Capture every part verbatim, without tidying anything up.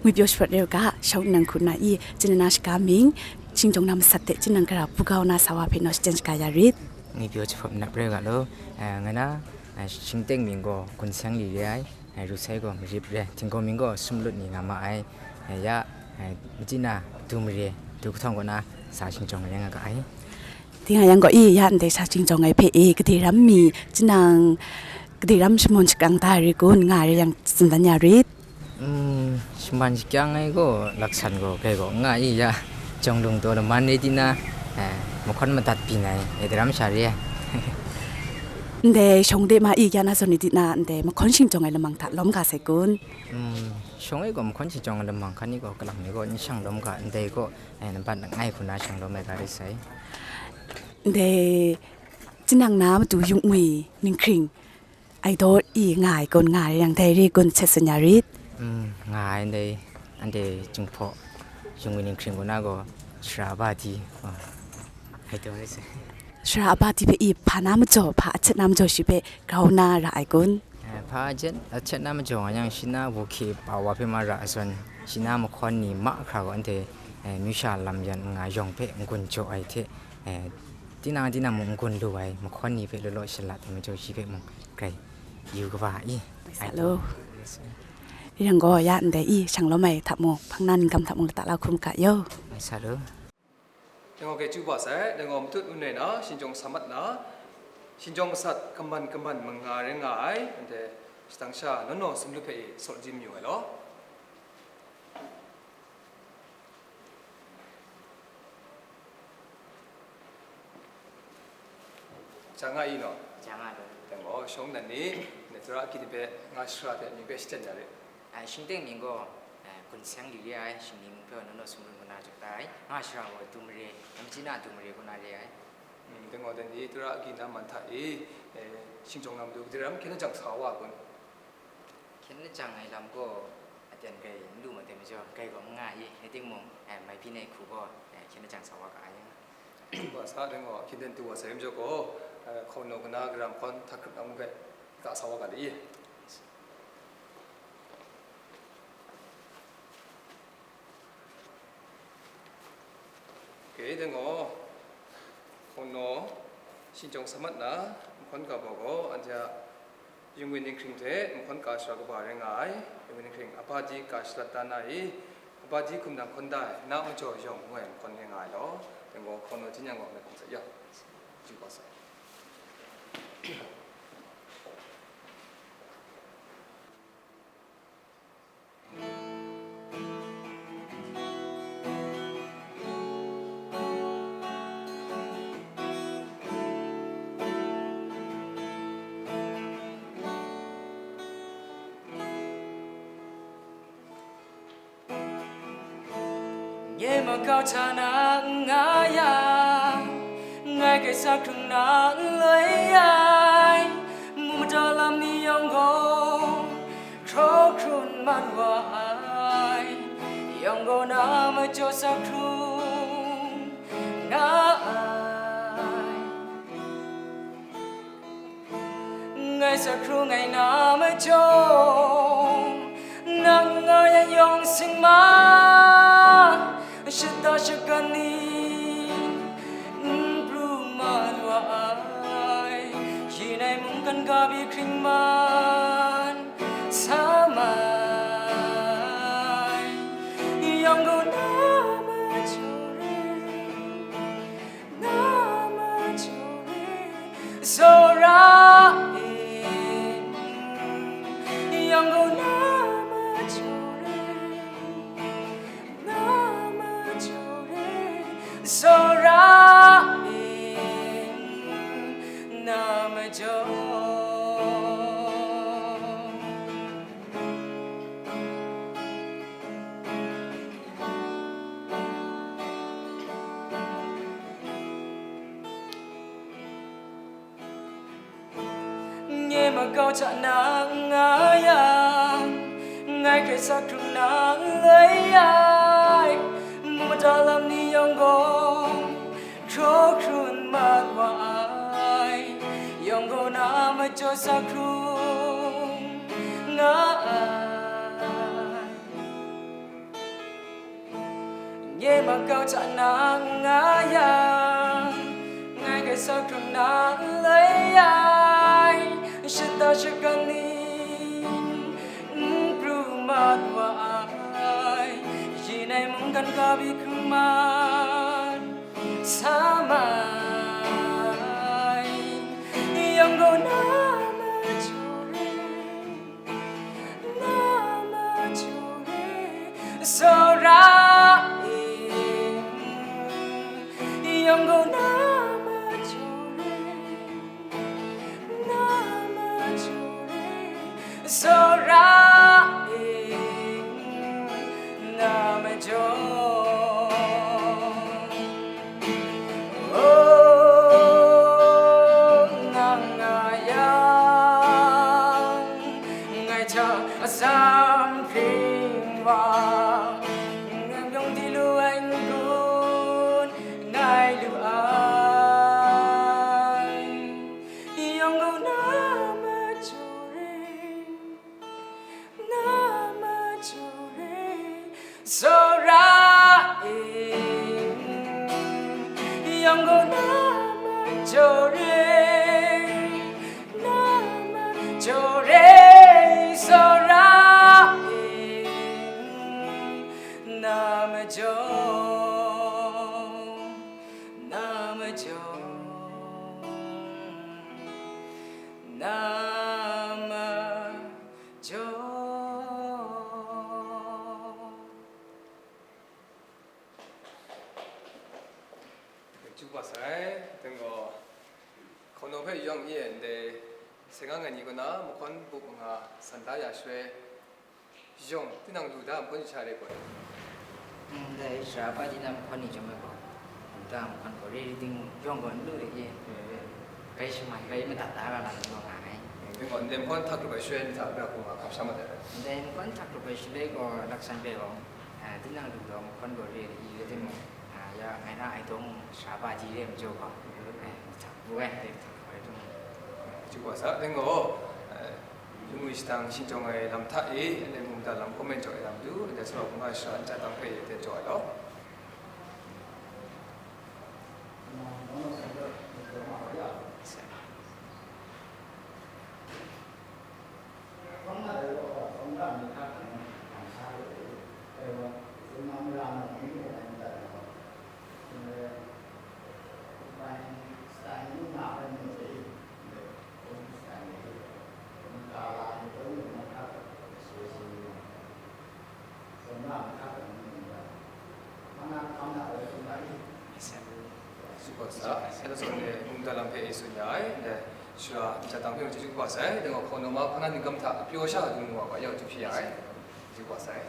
Ngwi pyaw shaprat rai u ga, shawng nnan hku na i, chin na shaga ming, shingtawng na masat hte chin nang gara bu kau na sa wa hpe naw shachyen shaga ya rit. Ngwi pyaw jahpawt manap rai u ga law, eh, nga na, eh, shingteng ming gaw gun seng li re ai, eh, ru sai gaw marip re, tinggaw ming gaw sumlut ni nga ma ai, eh, ya, eh, machyi na du mare, du kahtawng kaw na sa shingtawng rai nga ga ai. Ting a yang gaw i, ya ndai sa shingtawng ai hpe e, gade ram mi, chin nang gade ram shaman shakang da ai ri kun, nga ai rai yang, tsun dan ya rit. Mm, shaman shakyang ai gaw, laksan gaw, kai gaw, nga i ya, jawng lung taw laman rai di na, eh, mahkawn madat byin ai, e daram sha re ai. Ndai shawng de ma i, ya na zawn ni di na, ndai mahkawn shingtawng ai lamang hta lawm ga sai kun. Mm, shawng e gaw mahkawn shingtawng ai lamang hkan ni gaw, kalang ni gaw, n shang lawm ga, ndai gaw, eh, nambat langai hku na shang lawm ai ga rai sai. Ndai, chin nang na matu yung ngwi, ninghkring, ai daw i nga ai kun, nga ai yang dai re kun, sat tsun ya rit. Mm, nga ai ndai, anhte Jinghpaw, yung ngwi ninghkring kaw na gaw, sara ba di, ah, ai daw rai sai. Sara ba di hpe i, hpa na majaw, hpa ahtet na majaw shi hpe grau na ra ai kun? Eh, hpa ahtet, ahtet na majaw nga yang, shi na bu hkye pa wa hpe ma ra ai zawn, shi na mahkawn ni mahkra gaw anhte, eh, amyu sha lam yan nga yawng hpe n-gun jaw ai hte, eh, tinang tinang mung n-gun lu ai mahkawn ni hpe law law shalat ai majaw shi hpe mung grai yu kaba i. Mai sa ai lu. Yes, sir. Rai yang gaw, ya ndai i, shang lawm ai hta mung, hpang na ningkam hta mung, lata la hkrum ga yaw. Mai sa lu. Dai gaw, grai chyu ba sai, dai gaw matut un rai na, shingtawng sa mat na, shingtawng masat kaman kaman manga rai nga ai, anhte shadang sha naw naw sumlu hpe i sawt di mayu ai law. Ja nga i naw? Ja nga lu. Dai gaw, shawng nnan ni, ndai tara agyi ni hpe nga shara hte mying hpe shachyen ya rit. Ai, shingteng mying gaw, eh, gun seng li re ai, shingni mung hpe naw naw sumru ngu na jaw da ai, nga shara gaw du mare, machyi na du mare kaw na re ai. Mm, dai gaw, dai ni tara agyi na man hta i, eh, shingtawng na matu gade ram hkyen lachyang sa wa ai kun? Hkyen lachyang ai lam gaw, aten grai n lu mat ai majaw, grai gaw n nga i, rai timung, eh, mai byin ai hku gaw, eh, hkyen lachyang sa wa ga ai. Wa sa, dai gaw, hkyen ten du wa sai majaw gaw, eh, hkawng naw kana gara mahkawn hta hkrup na mung hpe, ka sa wa ga le i. Ok, dai gaw, hkawng naw, shingtawng sa mat na, mahkawn ga baw gaw, anhte a yung ngwi ninghkring hte mahkawn ga shara kaba rai nga ai. Yung ngwi ninghkring, Abadi ga shalat da na i, Abadi hkum nang hkawn da ai, na majaw yawng ngu ai mahkawn rai nga ai law, dai gaw, hkawng naw chin yang gaw, ngai hkawng sa ya. Chyu kau sa. Nye makau hta na n nga yang, ngai hkrai sa hkrung na n loi ai, mu mada lam ni yawng gaw, hkraw hkrun mat wa ai, yawng gaw na majaw sa hkrung nga ai. Ngai sa hkrung ai na majaw, nang nga yang yawng singma, shada shagan ni n pru ma lu ai, yin ai mungkan ga bi hkring man sa mai, yawng gaw na majaw re. Na majaw re, tsawra e, yawng gaw na majaw re, na majaw re, tsawra e, na majaw. Nye makau hta na n nga yang, ngai hkrai sa hkrung na n loi ai, mu mada lam ni yawng gaw, hkraw hkrun mat wa ai, yawng gaw na majaw sa hkrung nga ai. Ye makau hta na n nga yang, ngai Karai Kasang hkrum na n lai ai, shata shagan ni n pru mat wa ai, yin ai mungkan ka bi hkrum mat sa mai, yang gaw na majaw rai. Na majaw rai, Sara e, yang gaw na majaw rai, na majaw rai, Sara e, na majaw. Oh, nang nga yang, ngai hta atsam hpring wa, nang yawng di lu ai n-gun ngai lu ai, yawng gaw na majaw rai. Na majaw rai, Sara e, yang gaw na majaw rai, na majaw rai, Sara e, na majaw, na majaw, na majaw. Jaw. Chyu wa sai, teng gaw, hkaunawng hpe yawng e ndai, seng nga ai ni kaw na, mahkawn bup nga san da ya shaloi, yawng tinang lu da mahkawn sha re gaw. Ndai sara pa di na mahkawn ni chyawm ai gaw, nta mahkawn gaw re ri timung, yawng gaw n lu de ye, rai shaman, rai madat da ra lam ni gaw nga ai. Dai gaw, ndai mahkawn htak rup ai shaloi ni hta bra hkrum nga hkap sha mat ai. Ndai mahkawn htak rup ai shaloi gaw, laksan hpe gaw, ah, tinang lu gaw mahkawn gaw re ri rai timung, ah, ya ngai na ai dawng sara pa di re ai majaw gaw, eh, htak bu ai, dai htak rai timung. Chyu wa sa, dai gaw, eh, Lungwi shadang shingchawng ai lam hta e, anhte mungdan lam comment jaw ai lam du, anhte Sara Hkungga shara nta tang hpe e ten jaw ai law. Sukwa sa, sa da sa de, mungdan lam hpe e tsun ya ai, dai, shara nta tang hpe mung chyeju kaba sai, dai gaw hkaunawng ma hpang na ningkam hta pyaw sha dung wa ga yau chyeju hpyi ya ai, chyeju kaba sai.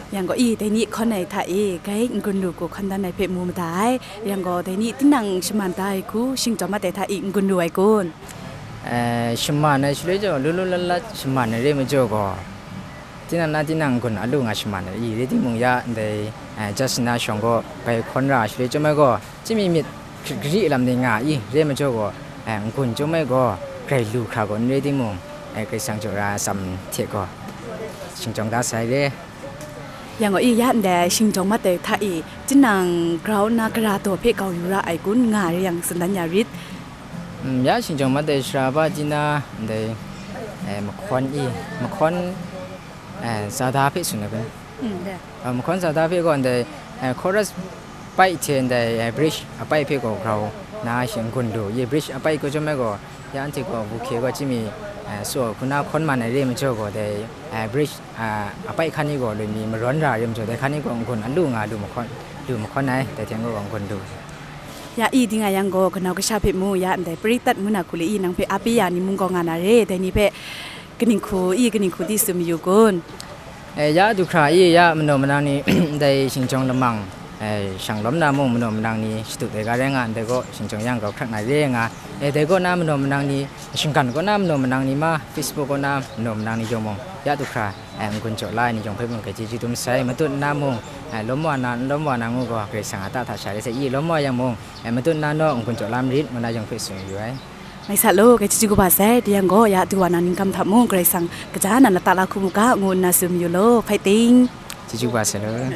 Yang gaw, i, dai ni hkawn ai hta e, gai n-gun lu hku hkawn dan ai hpe mu mada ai. Yang gaw, dai ni tinang shaman da ai hku, shingchawm mat ai hta e n-gun lu ai kun? Eh, shaman ai shaloi chyawm, lu lu lat lat shaman ai re majaw gaw, tinang na tinang n-gun a lu nga shaman ai, i, rai timung ya, ndai, eh, Justina shawng gaw gai hkawn ra ai shaloi chyawm ai gaw, Chyami myit hkrit gari lam ni nga i, re majaw gaw, eh, n-gun chyawm ai gaw, grai lu hkra gaw n re timung, eh, Karai Kasang jaw ra ai atsam hte gaw, shingchawng da sai re. Yang gaw i, ya ndai shingchawng mat ai hta i, tinang grau nna gara daw hpe kau yu ra ai kun nga re yang, tsun dan ya rit. Mm, ya shingchawng mat ai shara pa tina ndai, eh, mahkawn i, mahkawn, eh, zada hpe tsun ai kun. Mm, de. Ah, mahkawn zada hpe gaw ndai, eh, chorus pai hte ndai, eh, bridge apai hpe gaw grau na shi n-gun lu, ye bridge apai hku chyawm ai gaw, ya anhte gaw bu hkye gaw chyami, eh, tsaw hku na hkawn man ai re majaw gaw, dai, eh, bridge, ah, apai hkan ni gaw loi mi marawn ra re majaw, dai hkan ni gaw n-gun a lu nga lu mahkawn, lu mahkawn ai, dai hte gaw n-gun lu. Ya i, di nga yang gaw, kanau kasha hpe mu ya ndai, Paritat ngu na hku le i, nang hpe a pe ya ni mung gaw nga na re, dai ni hpe kaning hku i, kaning hku di tsun mayu kun? Eh, ya du hkra i, ya manaw manang ni, ndai shingchawng lamang, eh, shang lawm na mung manaw manang ni shadu ai ga rai nga, ndai gaw shingchawng yang grau hkrak na re nga, eh, dai kaw na manaw manang ni, shinggan kaw na manaw manang ni ma, Facebook kaw na manaw manang ni yawng mung, ya du hkra, eh, n-gun jaw la ai ni yawng hpe mung, grai chyeju dum sai, matut nna mung, eh, lawm wa na, n lawm wa na ngu gaw, Karai Kasang a ta hta sha re sai, i lawm wa yang mung, eh, matut nna naw n-gun jaw la marit, ngu na yawng hpe tsun yu ai. Mai sa law, kai chyeju kaba sai, dai yang gaw ya du wa na ningkam hta mung Karai Kasang kaja na lata la hku mu ga ngu nna tsun mayu law, hpai ting. Chyeju kaba sai law.